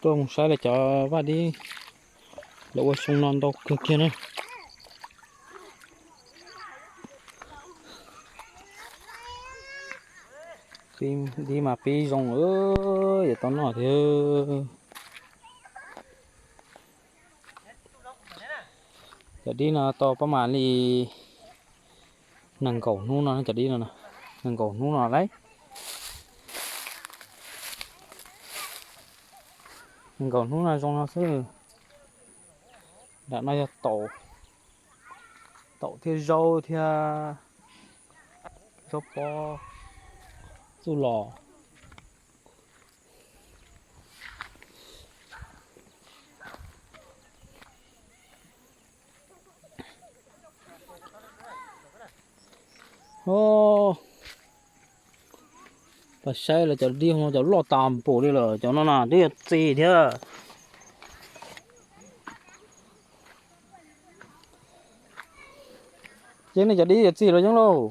Tuaj mus saib lawv cov vaj dib, lawv ua xyoo no ntau kawg kiag na. Dib mas pib zoo, yuav tau noj thiab. Cov dib no tau pab mas li nees nkaum hnub no, cov dib no, nees nkaum hnub no lauj. Nees nkaum hnub no zoo no xwb. Nram no yog taum, taum thiab zaub thiab zaub pob txuj los. Pas saib lawv cov dib no cov loj tas npaum li lawm, cov no na twb yuav txi thiab. Yeej nej cov dib yuav txi los yeej lauj.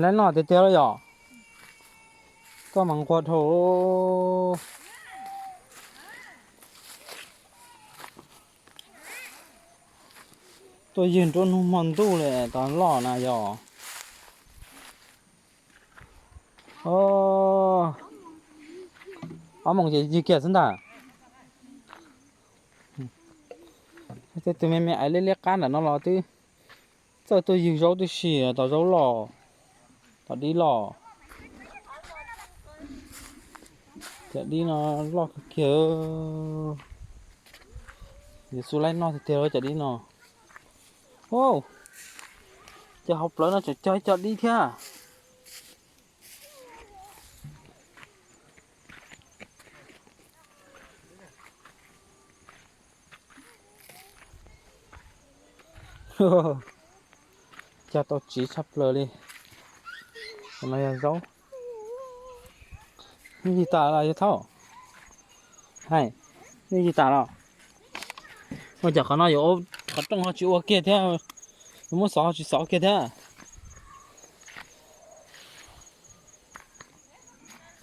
Laib noj tiag tiag los yom. Koj mas nquag dhau. Tuaj ywg nruab hnub hmo ntuj li tas loj na yog. Ob moos ces ywg kiag xwb ntag. Tej tus me me aiv liab liab qab nram no los twb txawj tuaj ywg zaub tib si, tau zaub loj, tau dib loj. Cov dib no loj kawg kiag. Yuav xub laib noj tiag tiag cov dib no. Ces hauv plawv no tseem cog ib co dib thiab. Cog tau tsiv tshaj plaws li. Qhov no yog zaub. Yeej yig tas los yog thaub? Hais, yeej yig tas los? Ua cas qhov no yuav, qhov rooj ho tsis ua kiag thiab, yuav muab xov ho tsis xov kiag thiab.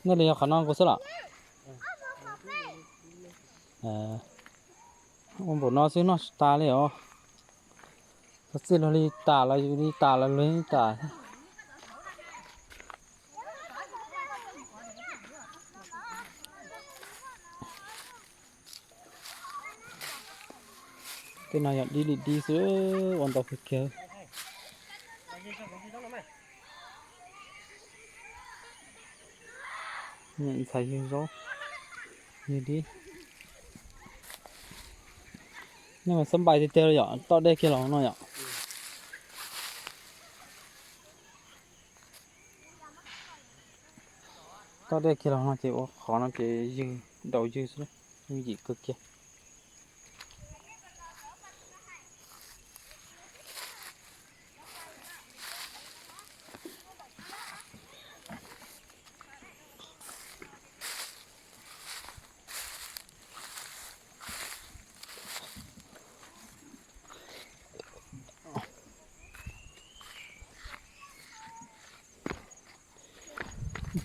Nej li yog qhov no nkaus xwb los? Ua npaum no xwb noj tsis tas li os. Txij luag li tas los yus li tas los luag li tas. Tej no yog dib li dib xwb, ua ntau kawg kiag. Ntxhais ywg zaub, ywg dib. Nej mas xab npais tiag tiag li yom, toj dej kiag los no yom. Toj dej kiag los no ces ua qhov no ces ywg, daus ywg xwb, yooj yim kawg kiag.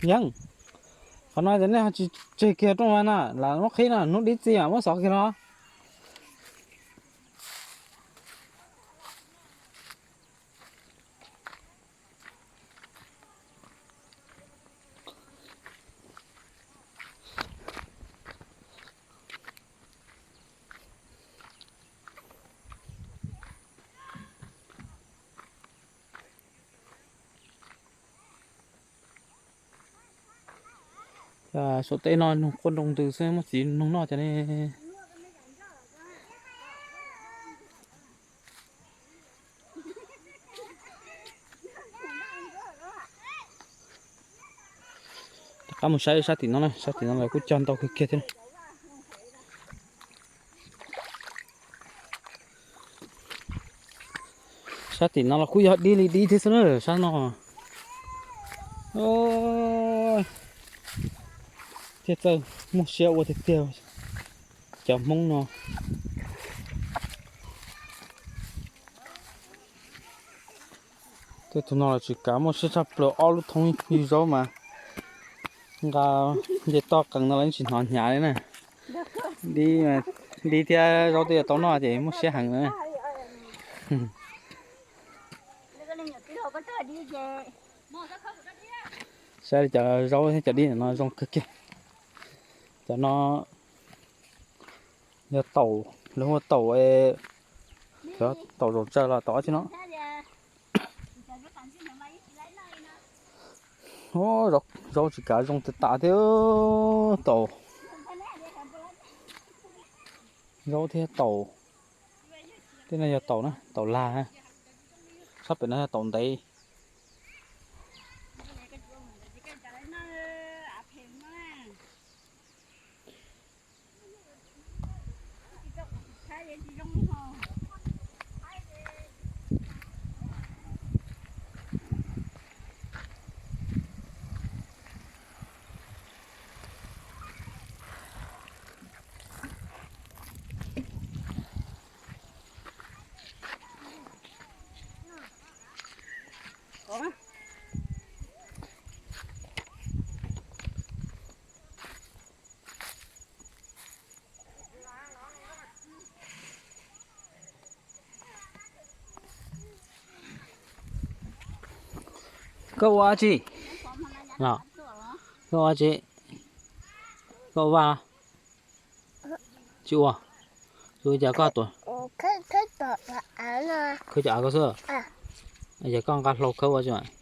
Yeej, qhov no ces nej ho tsis tseg kiag rooj na, lam muab qhib no, hnub dib txi mas muab xov kiag los. Saum teb no noog quaj nroo ntws xwb, muab txiv noog noj cov ne. Rov qab mus saib sab tim no na, sab tim no lawv kuj cog ntau kawg kiag thiab. Sab tim no los kuj yog dib li dib thiab xwb na, sab no. Thiaj txawj muaj siab ua tiag tiag cov Hmoob no. Tej tug no los tsis kav, muaj siab tshaj plaws, ob lub thoob ywg zaub mas nqa nce toj qees no los yeej tsis hnov hnyav li na. Dib, dib thiab zaub twb yuav tau noj ces muaj siab heev na. Saib li cov zaub thiab cov dib no zoo kawg kiag. Cov no yog taum, lawv hu ua taum, taum zaum tsaws los taum dab tsi no. Zaub tsis kav zoo tas tas thiab, taum, zaub thiab taum. Tej no yog taum na, taum lag. Sab pem no yog taum ntev. Koj ua dab tsi? Koj ua dab tsi? Koj ua vaj? Tsis ua. Tsis ua cas koj tuaj? Khawb cov av koj xwb. Yog koj nqa hlau khawb ua tsi?